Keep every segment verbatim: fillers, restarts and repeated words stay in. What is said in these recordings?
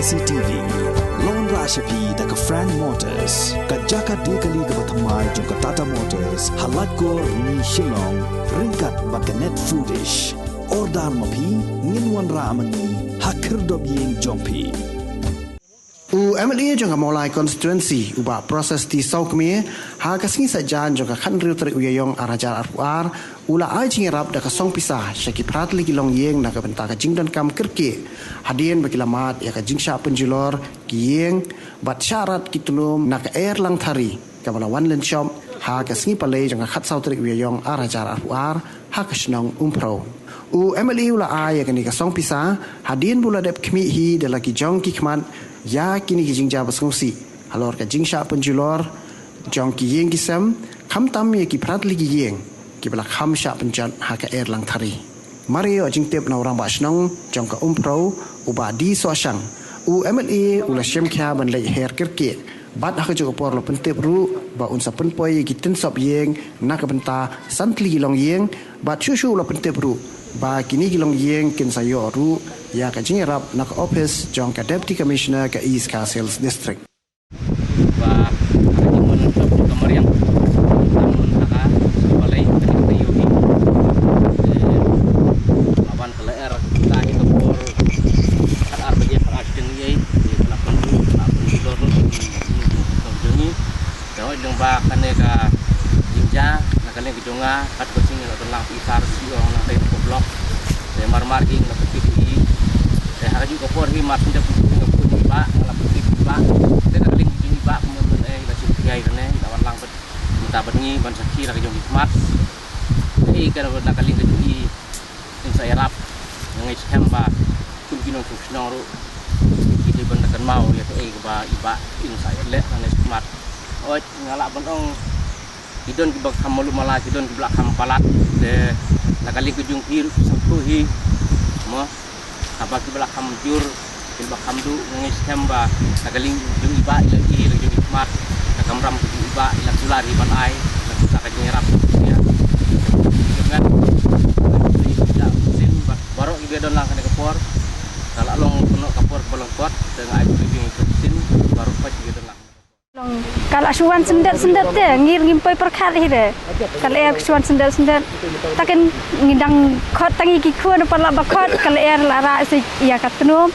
C T V. Long ra sha phi da ka Frank Motors, ka jaka de kali kaba thymmai jong ka Tata Motors, ha Laitkor, Rni, Shillong, ryngkat bad ka Net Foodish. Order ma phi, ngin wanrah ma ngi ha khyrdop ïing jong phi. U M L A jong ka Mawlai Constituency, u Bah Prasasti Sawkmie, ha ka sngi Saitjaiñ jong ka khathynriew tarik u Ïaïong ar hajar arphew ar, u la ai jingïarap da ka song pisa sha ki phra tylli ki longïing na ka bynta ka jingdonkam kyrkieh, hadien ba ki la mad ïa ka jingshah pynjulor ki ïing bad shah rat ki tnum na ka Erlang Thari, kaba la wan lynshop ha ka sngi Palei jong ka khatsaw tarik u Ïaïong ar hajar arphew ar, ha ka shnong Umphrew. U M L A u la ai ïa kane ka song pisa hadien ba u la dep khmih hi da la ki jong ki khmat ïa kine ki jingjia ba sngewsih halor ka jingshah pynjulor jong ki ïing ki sem, khamtam ïa ki phra tylli ki ïing kiba la kham shah pynjot ha ka Erlang Thari. Mar ïa ïoh jingtip na u Rangbah Shnong jong ka Umphrew, u Bah D Sohshang, u M L A u la shim khia ban leit her kyrkieh, bad ha kajuh ka por la pyntip ruh ba un sa pynpoi ïa ki tynsop ïing na ka bynta san tylli ki longïing, bad shuh shuh u la pyntip ruh ba kine ki longïing kin sa ïoh ruh ïa ka jingïarap na ka ophis jong ka Deputy Commissioner ka East Khasi Hills District. Ba ha ka jingwan lynshop jong ka mariang, tang ha ka sngi Palei, ka dei ka taïew hi. Eh, la wan ka lyer, ka dei ka por khatar baje, khatar shiteng ei, eh, ka la pyndu, ka la pyndu lor lor, jong ngi. Te hooid, lyngba kane ka jingjia, na ka liang ka jong nga, katba shu ngi la don lang pisa ruh, shu ong nangta ha ka block. Te mar mar hi nga la pyntip ïa i. Te ha kajuh ka por hi mar shu dep pyntip ïa i, nga la pyntip ïa i bah. Te na ka liang ka jong i bah, kumno kumno ei, la shu pynhiar kane, la wan lang bad mynta bad ngi ban sakhi la ka jong ki khmat. Te ei, kane na ka liang ka jong i, in sa ïarap. Nga ngeit skhem ba kum ki nongshong shnong ruh ki dei ban da kynmaw ïa kaei kaba i bah in sa ïaleh, nga ngeit skhem. Hooid, nga lah ban ong ki don kiba kham malu mala, ki don kiba la kham palat. Te na ka liang ka jong phi ruh, phi sngewthuh hi, mo, haba kiba la kham jur, kiba la kham duh, nga ngeit skhem ba na ka liang jong i bah, i la i, i la jong i khmat, ka kamram ka jong i bah i la kular hi ban ai, la kular ka jingïarap. Ïa, jong nga, baroh kiba don lang kane ka por, ka la long kano ka por kaba lyngkot, te nga ai khublei ïa ka shisien baroh kiba don lang. Long, ka la shu wan syndet syndet te, ngi ruh ngim poi pyrkhat hi de. Ka lyer ka shu wan syndet syndet. Te kin ngi dang khot tang ïa ki khun, pat la ba khot, ka lyer la rah sha ïa ka tnum.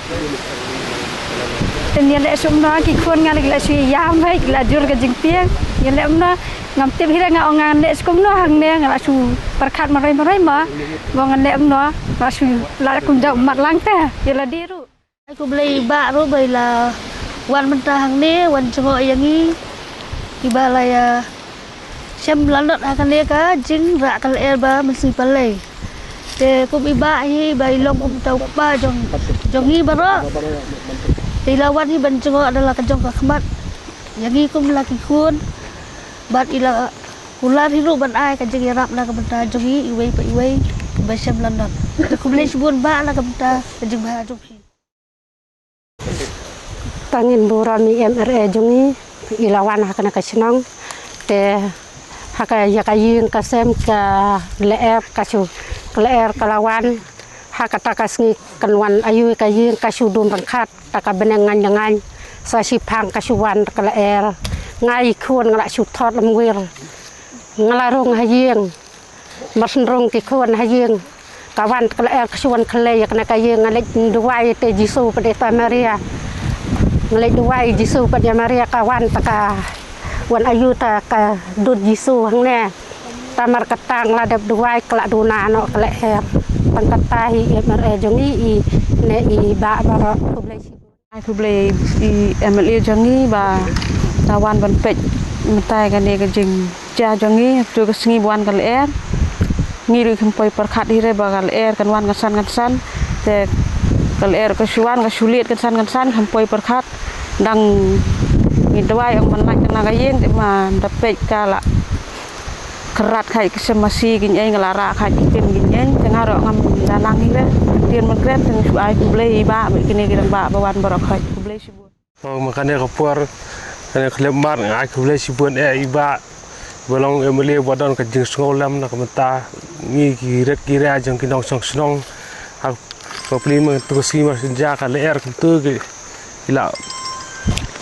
Te ngi ïaleh shuh kumno, ki khun nga la, ki la shu ïam bha, ki la jur ka jingtieng. Ngi ïaleh kumno, ngam tip hi de, nga ong ngan leh shuh kumno hangne, nga la shu pyrkhat marwei marwei ma. Ba ngan leh kumno, la shu la kum jam mat lang te, ïa lade ruh. Ai khublei i bah ruh ba i la wan mynta hangne, wan jngoh ïa ngi, i bah la ïa shem lanot ha kane ka jingrah ka lyer ba mynsngi Palei. Te kum i bah hi ba i long kum uta u kpa jong, jong ngi baroh. Te i la wan hi ban jngoh da la ka jong ka khmat ïa ngi kum la ki khun. Bad i la kular hi ruh ban ai ka jingïarap na ka bynta jong ngi iwei pa iwei ba shem lanot. Te khublei shibun bah na ka bynta ka jingbha jong phi. Tang ngin burom ïa i M L A jong ngi, i la wan ha kane ka shnong. Te ha ka, ïa ka ïing ka sem, ka lyer ka shu, ka lyer ka la wan. Ha kata ka sngi kan wan aiu ka ïing ka shu dum ryngkat, ta ka bneng ngaiñ ngaiñ. Sa shiphang ka shu wan ka lyer. Nga i khun nga la shu thot lem wir. Nga la rung ha ïing. Mar shu rung ki khun ha ïing, ka wan ka lyer ka shu wan khlei ïa kane ka ïing. Nga leit duwai te Jisu pat ïa ta Maria. Nga leit duwai Jisu pat ïa Maria, ka wan ta ka wan aiu ta ka dud Jisu hangne. Ta mar kata nga la dep duwai ka la duna noh ka lyer. Tang kata hi i M L A jong ngi, i ne i bah baroh, khublei shibun. Ai khublei i M L A jong ngi ba ta wan ban peit mynta kane ka jingjia jong ngi, tu ka sngi ba wan ka lyer. Ngi ruh kham poi pyrkhat hi re ba ka lyer kan wan kan san kan san. Te ka lyer ka shu wan ka shu leit kan san kan san, kham poi pyrkhat. Dang ngi duwai ong ban lait na ka ïing, te ma da peit ka la krat khat ki sem masi ki ïeng, la rah khat ki tim ki ïeng, te nga ruh ngam da nang hi re. Tien ban kren, te nga shu ai khublei i bah bad kine ki rangbah ba wan baroh khat. Khublei shibun. Oh, ma kane ka por, kane ka khyllipmat nga ai khublei shibun ïa i bah ba long M L A ba don ka jingsngewlem na ka bynta ngi ki rit ki ria jong ki nongshong shnong. Ha ka pli ma tu ka sngi mar shu jia ka lyer kumtu ki Ki la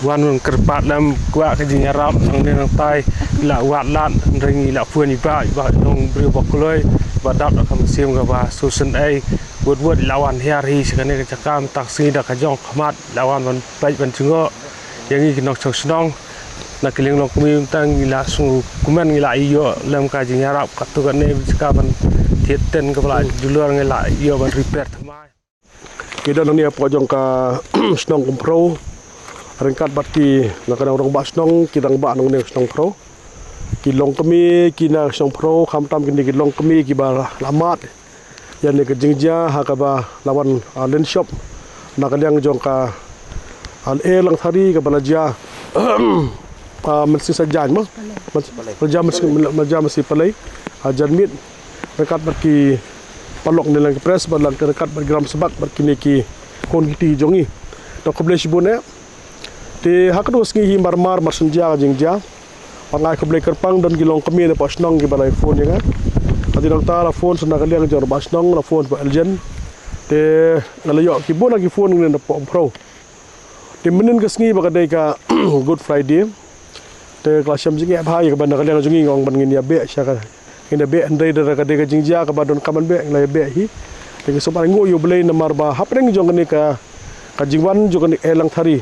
wan wan kyrpad lem kwah ka jingïarap nang ne nang tai, ki la wad lad, hynrei ngi la phuh i Bah, i Bah Nongbriew Bakloi, ba dap da ka mynsiem kaba sngewsynei, wut wut la wan hiar hi sha kane ka jaka mynta ka sngi da ka jong khmat, la wan ban peit ban jngoh ïa ngi ki nongshong shnong. Na ka liang Longkmie mynta ngi la sngewkmen ngi la ïoh lem ka jingïarap katto katne jaka ban thied ten kaba la julor ngi la ïoh ban repair thymmai. Ngi don hangne hapoh jong ka shnong Umphrew. Ryngkat bad ki na ka rangbah shnong, ki rangbah nongne shnong Umphrew. Ki longkmie, ki na shnong Umphrew, khamtam kine ki longkmie kiba la mad ïa kane ka jingjia ha kaba la wan, ah, lynshop na ka liang jong ka, ah, Lyer Langthari kaba la jia, ah, mynsiem Saitjaiñ mo. Myns-, la jia mynsiem, la jia mynsiem Palei, ah, janmiet. Ryngkat bad ki paralok ne lang ki press, bad lang ryngkat bad ki ram sbak, bad kine ki khun kiti jong ngi. To khublei shibun eh. Te ha katto ka sngi hi mar mar mar shen jia ka jingjia. Nga ai khublei kyrpang don ki longkmie na poh shnong kiba la phone ïa nga. Hynrei nangta la phone sha na ka liang jong rangbah shnong, la phone sha Bah Eljen. Te nga la ïoh ki bun na ki phone ne na poh Umphrew. Te mynhynnin ka sngi ba ka dei ka Good Friday. Te ka la shem jingeh bha ïa kaba na ka liang jong ngi nga ong ban ngin ïa beh sha ka, ngin ïa beh hynrei da ka dei ka jingjia kaba donkam ban beh, ngi la ïa beh hi. Te ngi sngewbha ai nguh ïa U Blei namar ba hapdeng jong kane ka, ka jingwan jong kane ka Lyer Langthari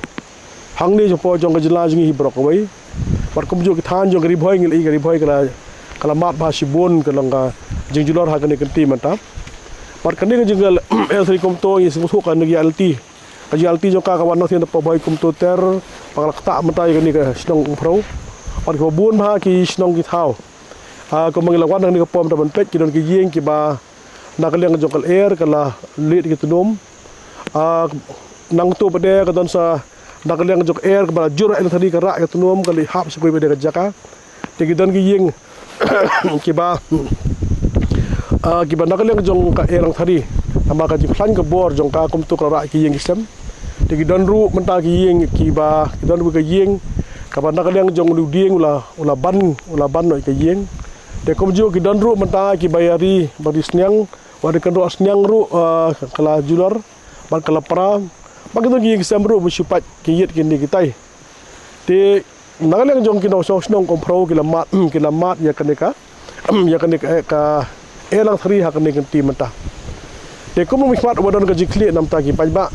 hangne jong poh jong ka jylla jong ngi hi baroh kawei. Bad kumjuh ki thaiñ jong ka Ri Bhoi ngi la i ka Ri Bhoi ka la, ka la mad bha shibun ka long ka jingjulor ha kane ka kynti mynta. Bad kane ka jingïaleh kumto ngi sngewthuh kane ka ïalti. Ka jingïalti jong ka ka wan na thin da poh Bhoi kumto ter, ba ka la ktah mynta ïa kane ka shnong Umphrew. Bad kiba bun bha ki shnong ki thaw. Ah, kumba ngi la wan na kane ka por mynta ban peit ki don ki ïing kiba na ka liang jong ka lyer ka la lieh ki tnum. Ah, nangto pat de ka don sa na ka liang jong ka lyer kaba la jur ïa ka tnum ka rah ïa ka tnum ka la hap sha kawei pat de ka jaka. Te ki don ki ïing kiba, ah, kiba na ka liang jong ka Lyer Langthari. Namar ka jingphlaiñ ka bor jong ka kumto ka la rah ki ïing ki sem. Te ki don ruh mynta ki ïing kiba, ki don ruh ka ïing kaba na ka liang jong u dieng u la, u la ban, u la ban noh ïa ka ïing. Te kumjuh ki don ruh mynta kiba ïa ri, ba ri sniang, ba ri kynroh sniang ruh, ah, ka la julor, bad ka la pra. Bad ki don ki ïing ki sem ruh ba shu pait ki ïit kine kitai. Te na ka liang jong ki nongshong shnong Umphrew ki la mad, ki la mad ïa kane ka, ïa kane ka, ka Lyer Langthari ha kane ka kynti mynta. Te kumno mynta ba don ka jingkylli na bynta ki paidbah.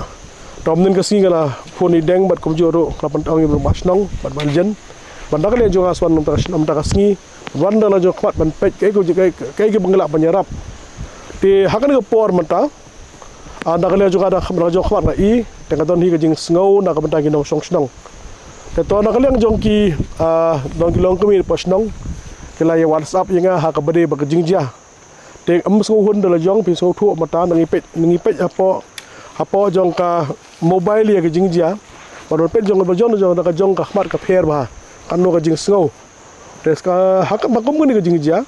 Te mynhynnin ka sngi nga la phone ïa i Deng bad kumjuh ruh ka la pynthut ïa u rangbah shnong bad Bah Eljen. Bad na ka liang jong nga shuwa na bynta ka, na bynta ka sngi. Wan da la jong khmat ban peit kaei ka jing, kaei, kaei kaba ngi lah ban ïarap. Te ha kane ka por mynta, ah, na ka liang jong nga da khmat, na ka jong khmat nga i, te nga don hi ka jingsngew na ka bynta ki nongshong shnong. Te to na ka liang jong ki, ah, don ki longkmie poh shnong ki la ïa WhatsApp ïa nga ha kaba dei ba ka jingjia. Te ym sngewhun da la jong phi sngewthuh mynta ngi peit, ngi peit hapoh, hapoh jong ka mobile ïa ka jingjia. Bad peit jong ka jong, jong na ka jong ka khmat ka pher bha. Kano ka jingsngew. Te ka, ha ka, ba kum kane ka jingjia.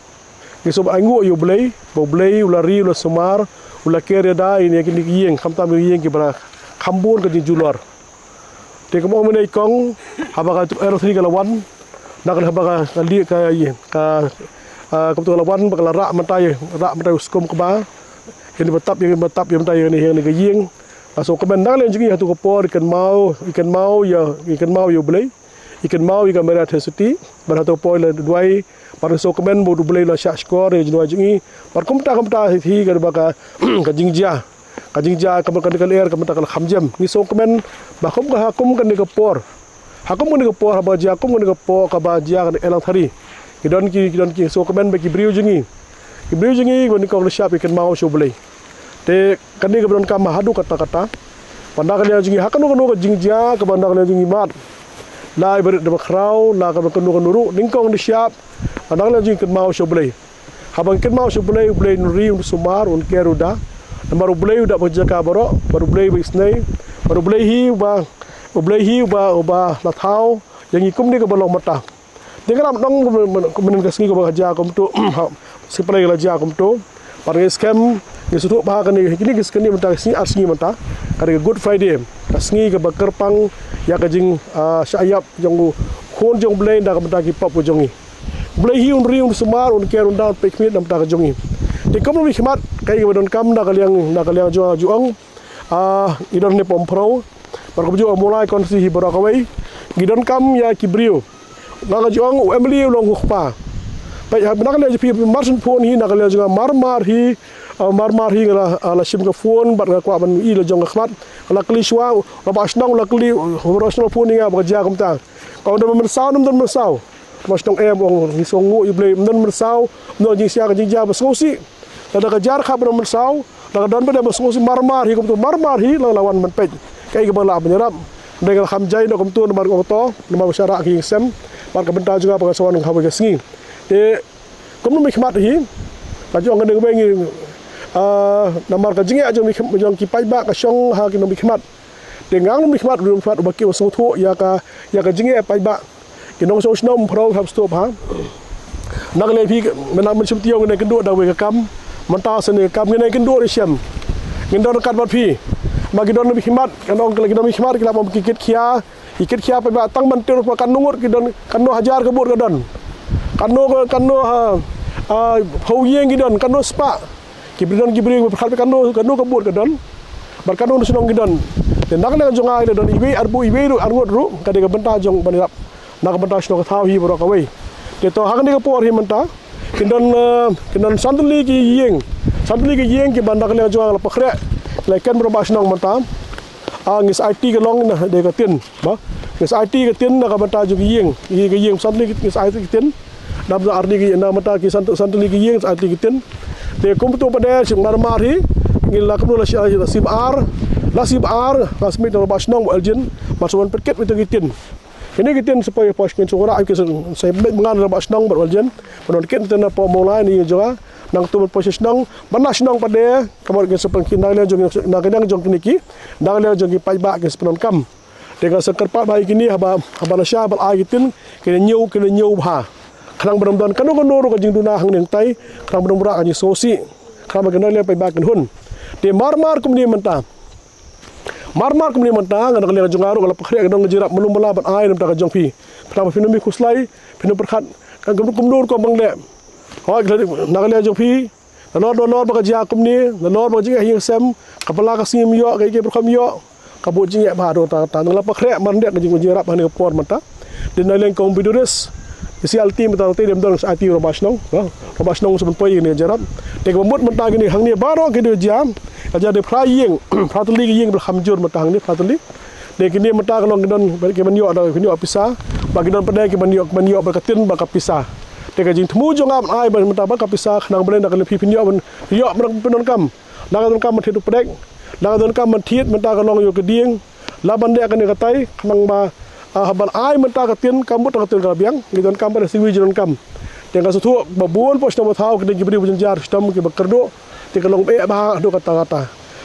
Ngi sngewbha ai nguh ïa U Blei, ba U Blei u la ri, u la sumar, u la ker ïa da ïa kine ki ïing, khamtam ïa ki ïing kiba la kham bun ka jingjulor. Te kumba ong mynne i kong, haba ka Lyer Langthari ka la wan, na ka haba ka, ka lieh ka, ka, ah, kumto ka la wan, ba ka la rah mynta ïa, rah mynta ïa u skum kba, ïa kine ba tap, ïa kine ba tap, ïa mynta ïa kine, ïa kine ka ïing. Nga sngewkmen na ka liang jong ngi hato ka por, i kynmaw, i kynmaw ïa, i kynmaw ïa U Blei. I kynmaw ïa ka Maria Theisotti, bad hato poi la duwai, bad ngi sngewkmen ba U Blei u la shah shkor ïa ka jingduwai jong ngi, bad kumta kumta hi ka dei ba ka, ka jingjia, ka jingjia ka, ka lyer ka mynta ka la kham jem. Ngi sngewkmen ba kum ka ha kum kane ka por, ha kum kane ka por haba jia kum kane ka por kaba jia ka Lyer Langthari. Ki don ki, ki don ki sngewkmen ba ki briew jong ngi, ki briew jong ngi ba nyngkong da shap ki kynmaw sha U Blei. Te kane kaba donkam haduh katta katta. Ba na ka liang jong ngi ha kano kano ka jingjia kaba na ka liang jong ngi mad. La i barit da bakhraw, la kaba kano kano ruh, nyngkong da shap. Ba na ka liang jong ngi kynmaw sha U Blei. Haba ngi kynmaw sha U Blei, U Blei un ri, un sumar, un ker, u da. Namar U Blei u da ba jaka baroh, bad U Blei ba isnei, bad U Blei hi uba, U Blei hi uba, uba la thaw ïa ngi kumne kaba long mynta. Te nga ong mynhynnin ka sngi kaba ka jia kumto, ha, sngi Palei ka la jia kumto. Bad ngi skhem, ngi sngewthuh ba kane, kine ki sngi mynta, ka sngi ar sngi mynta, ka dei ka Good Friday, ka sngi kaba kyrpang ïa ka jing, ah, shah ïap jong u khun jong U Blei na ka bynta ki pop ka jong ngi. U Blei hi un ri, un sumar, un ker, un da, un peit khmih na ka bynta ka jong ngi. Te kumno ngi khmat, kaei kaba donkam na ka liang, na ka liang jong, jong, ah, ngi don ne pom phrau. Bad kumjuh ha Mawlai constituency hi baroh kawei ngi donkam ïa ki briew. Nga ka jong u MLA u long u kpa. Peit ha na ka liang jong phi mar shen phone hi na ka liang jong nga mar mar hi. Ah, mar mar hi nga la, ah, la shim ka phone bad nga kwah ban i la jong ka khmat. Nga la kylli shuwa, la ba shnong la kylli, la ba shnong phone hi nga ba ka jia kumta. Ka ong da mynsaw, nym don mynsaw. Ba shnong em ong ngi sngewthuh ïa Blei, nym don mynsaw, nym don jingshah ka jingjia ba sngewsih. Lada ka jar khap ba don mynsaw, lada ka don ba don ba sngewsih mar mar hi kumta mar mar hi la la wan ban peit. Kaei kaba lah ban ïarap. Dei nga la kham jai noh kumta namar ka ong to, namar ba sha rah ki ïing sem. Bad ka bynta jong nga ba nga sa wan ha kawei ka sngi. Te kum nongmihkhmat hi, la jong kane kawei ngi, ah, namar ka jingeh jong ki paidbah ka shong ha ki nongmihkhmat. Te nga nongmihkhmat, nongmihkhmat uba ki u sngewthuh ïa ka, ïa ka jingeh paidbah. Ki nongshong shnong phrau hap stop ha. Na ka liang phi mynta mynshim tiew ngin ïakynduh da kawei ka kam. Mynta sa ne ka kam ngin ïakynduh ne shem. Ngin don ryngkat bad phi. Ma ki don nongmihkhmat, kan ong ki don nongmihkhmat ki la bam ki kit khia. Ki kit khia paidbah tang ban tiar ba katno ngut ki don, katno hajar ka booth ka don. Katno, katno ha, ah, phew ïing ki don, katno spah. Ki briew don ki briew ba pyrkhat katno, katno ka booth ka don. Bad katno shnong ki don. Te na ka liang jong nga ki la don iwei, arphew iwei ruh, arngut ruh, ka dei ka bynta jong ban ïarap. Na ka bynta shnong ka thaw hi baroh kawei. Te to ha kane ka por hi mynta. Kin don, eh, kin don san tylli ki ïing. San tylli ki ïing kiba na ka liang jong nga la pynkhreh. La ken baroh ba shnong mynta. Ah, ngi sa aiti ka long na dei ka tin, ba. Ngi sa aiti ka tin na ka bynta jong ki ïing. Ki, ki ïing san tylli ngi sa aiti ka tin. Na bynta arni ki na bynta ki san, san tylli ki ïing sa aiti ka tin. Te kumta pat de shi mar mar hi. Ngi la kumno la shi, la shi ba ar. La shi ba ar, la submit da ba shnong ba aljin. Ba sa wan pyrkhat ito ki tin. Kine ki tin sa poi pos kin sa ora ki sa, sa met ba ngan da ba shnong ba aljin. Ba non kit tin na po Mawlai ni jong nga. Nangta ban poi sha shnong. Ba na shnong pat de. Ka mut ki sa pynki na ka liang jong, na ka liang jong kine ki, na ka liang jong ki paidbah ki sa pyndonkam. Te nga sa kyrpad ba ïa kine haba, haba la shah ba la ai ki tin, ki la ñiew, ki la ñiew bha. Khnang ba ym don kano kano ruh ka jingduna hangne hangtai, khnang ba ym rah ka jingsngewsih. Khnang ba ki nongïalam paidbah kin hun. Te mar mar kumne mynta. Mar mar kumne mynta, nga na ka liang jong nga ruh nga la pynkhreh ka dong ka jingïarap malu mala ban ai na ka bynta ka jong phi. Khnang ba phin ym ïa khuslai, phin ym pyrkhat, kan kumno kumno ruh ka bang leh. Hooid, na ka liang jong phi, Nalor, nalor ba ka jia kumne, nalor ba ka jingeh ïing sem, ka pala ka sngi ym ïoh, ka ïing ka pyrkham ïoh, ka bud jingeh bha ruh ta, ta, nga la pynkhreh man dei ka jing, jingïarap hangne ka por mynta. Dei na liang kong biduris, isi alti mynta te dei ym don sa aiti rangbah shnong, ha? Rangbah shnong sa ban poi kane ka jingïarap. Te ka mut mynta kine hangne baroh kine ka jia, ka jia dei phra ïing, phra tylli ki ïing ba la kham jur mynta hangne phra tylli. Dei kine mynta ka long ki don, ki ban ïoh da, ki ban ïoh pisa. Ba ki don pat de ki ban ïoh, ki ban ïoh bad ka tin bad ka pisa. Te ka jingthmu jong nga ban ai ban mynta bad ka pisa khnang ba lei na ka liang phi phin ïoh ban ïoh ban pyndonkam. La ka donkam ban thied u pdek. La ka donkam ban thied mynta ka long ïoh ka dieng. La ban dei kane ka tai khnang ba, ah, ban ai mynta ka tin ka mut ka tin ka biang. Ngi donkam ban siwi jingdonkam. Te nga sngewthuh ba bun pos na ba thaw ki dei ki briew ba jynjar shitom ki ba kyrduh. Te ka long eh bha haduh katta katta.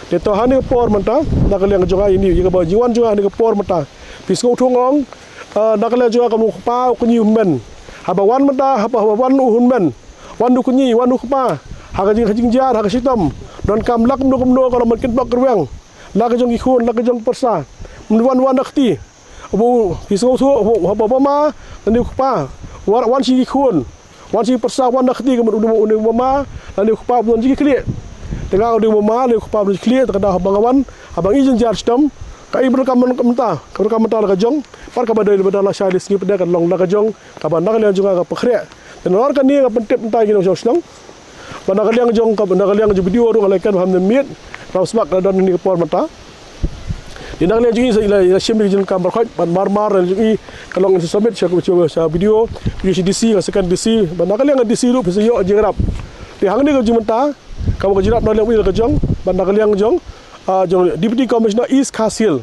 Te to hangne ka por mynta, na ka liang jong nga ïa kaba jingwan jong nga hangne ka por mynta. Phi sngewthuh nga ong, ah, na ka liang jong nga kum u kpa u kñi u hynmen. Haba wan mynta, haba, haba wan u hynmen. Wan u kñi, wan u kpa. Ha ka jing, ha ka jingjia, ha ka shitom. Donkam la kumno kumno ka long ban kynpok kyrweng. La ka jong ki khun, la ka jong ki pyrsa. Wan, wan da kti. Haba u, phi sngewthuh, haba, haba u mama, lane u kpa. Wan, wan sha ki khun. Wan sha ki pyrsa, wan da kti ka mut u, u, u mama, lane u kpa, u don jingkitkhlieh. Te nga u dei u mama, lane u kpa, u don jingkitkhlieh, te ka dei haba nga wan, haba ngi jynjar shitom. Kaei ba donkam mynta, ka donkam mynta la ka jong. Pat kaba dei ba da la shai la sngi pat de ka long la ka jong. Kaba na ka liang jong nga ka pynkhreh. Te nalor kane nga pyntip mynta ïa ki nongshong shnong. Ba na ka liang jong ka, na ka liang jong video ruh nga la ïakren bha mynmiet. Nga smat ka don hangne ka por mynta. Te na ka liang jong i sa i la, i la shim ïa ki jingkam baroh khoit, bad mar mar jong i ka long in sa submit sha, sha, sha video, video sha DC, ka second DC, bad na ka liang DC ruh phi sa ïoh jingïarap. Te hangne ka jingmynta, ka mut ka jingïarap na ka liang i la ka jong, bad na ka liang jong, ah, jong Deputy Commissioner East Khasi Hills.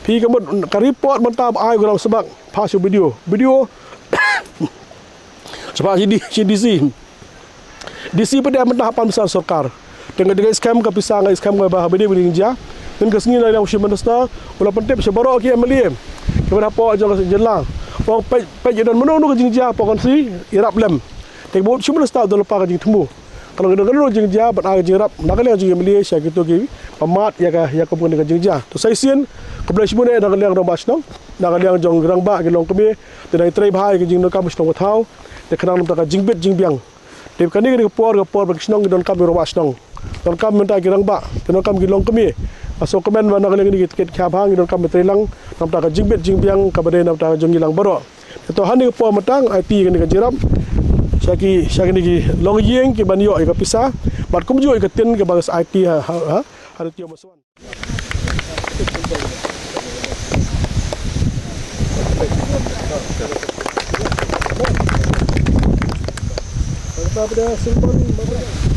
Phi ka mut ka report mynta ba ai u Ram Sbak, pha sha video. Video. Sha pha sha D-, sha DC. DC pat de mynta hap pan pisa sorkar. Te nga dei nga skhem ka pisa nga skhem nga ba ha ba dei ba dei jia. Ngin ka sngi na liang u Chief Minister, u la pyntip sha baroh ki MLA. Ki ban hapoh jong ka jylla. Ong peit, peit ïa don mano mano ka jingjia hapoh constituency, ïarap lem. Te ka mut Chief Minister u don lypa ka jingthmu. Ka long ka don ka don jingjia ban ai ka jingïarap na ka liang jong ki MLA sha kito kiba mad ïa ka, ïa ka bun ka jingjia. To sa shisien, khublei shibun eh na ka liang rangbah shnong, na ka liang jong ki rangbah ki longkmie, te nang trei bha ïa ka jingdonkam shnong ka thaw, te khnang namar ka jingbit jingbiang. Te kane ka dei ka por, ka por ba ki shnong ki donkam ïa rangbah shnong. Donkam mynta ki rangbah, ki donkam ki longkmie. Nga sngewkmen ba na ka liang kine ki tiket ki hap ha ngi donkam ban trei lang namar ka jingbit jingbiang kaba dei namar ka jong ngi lang baroh. Te to ha kane ka por mynta nga aiti kane ka jingïarap sha ki, sha kine ki longïing ki ban ïoh ïa ka pisa bad kumjuh ïa ka tin kaba nga sa aiti ha, ha, ha, ha, ha,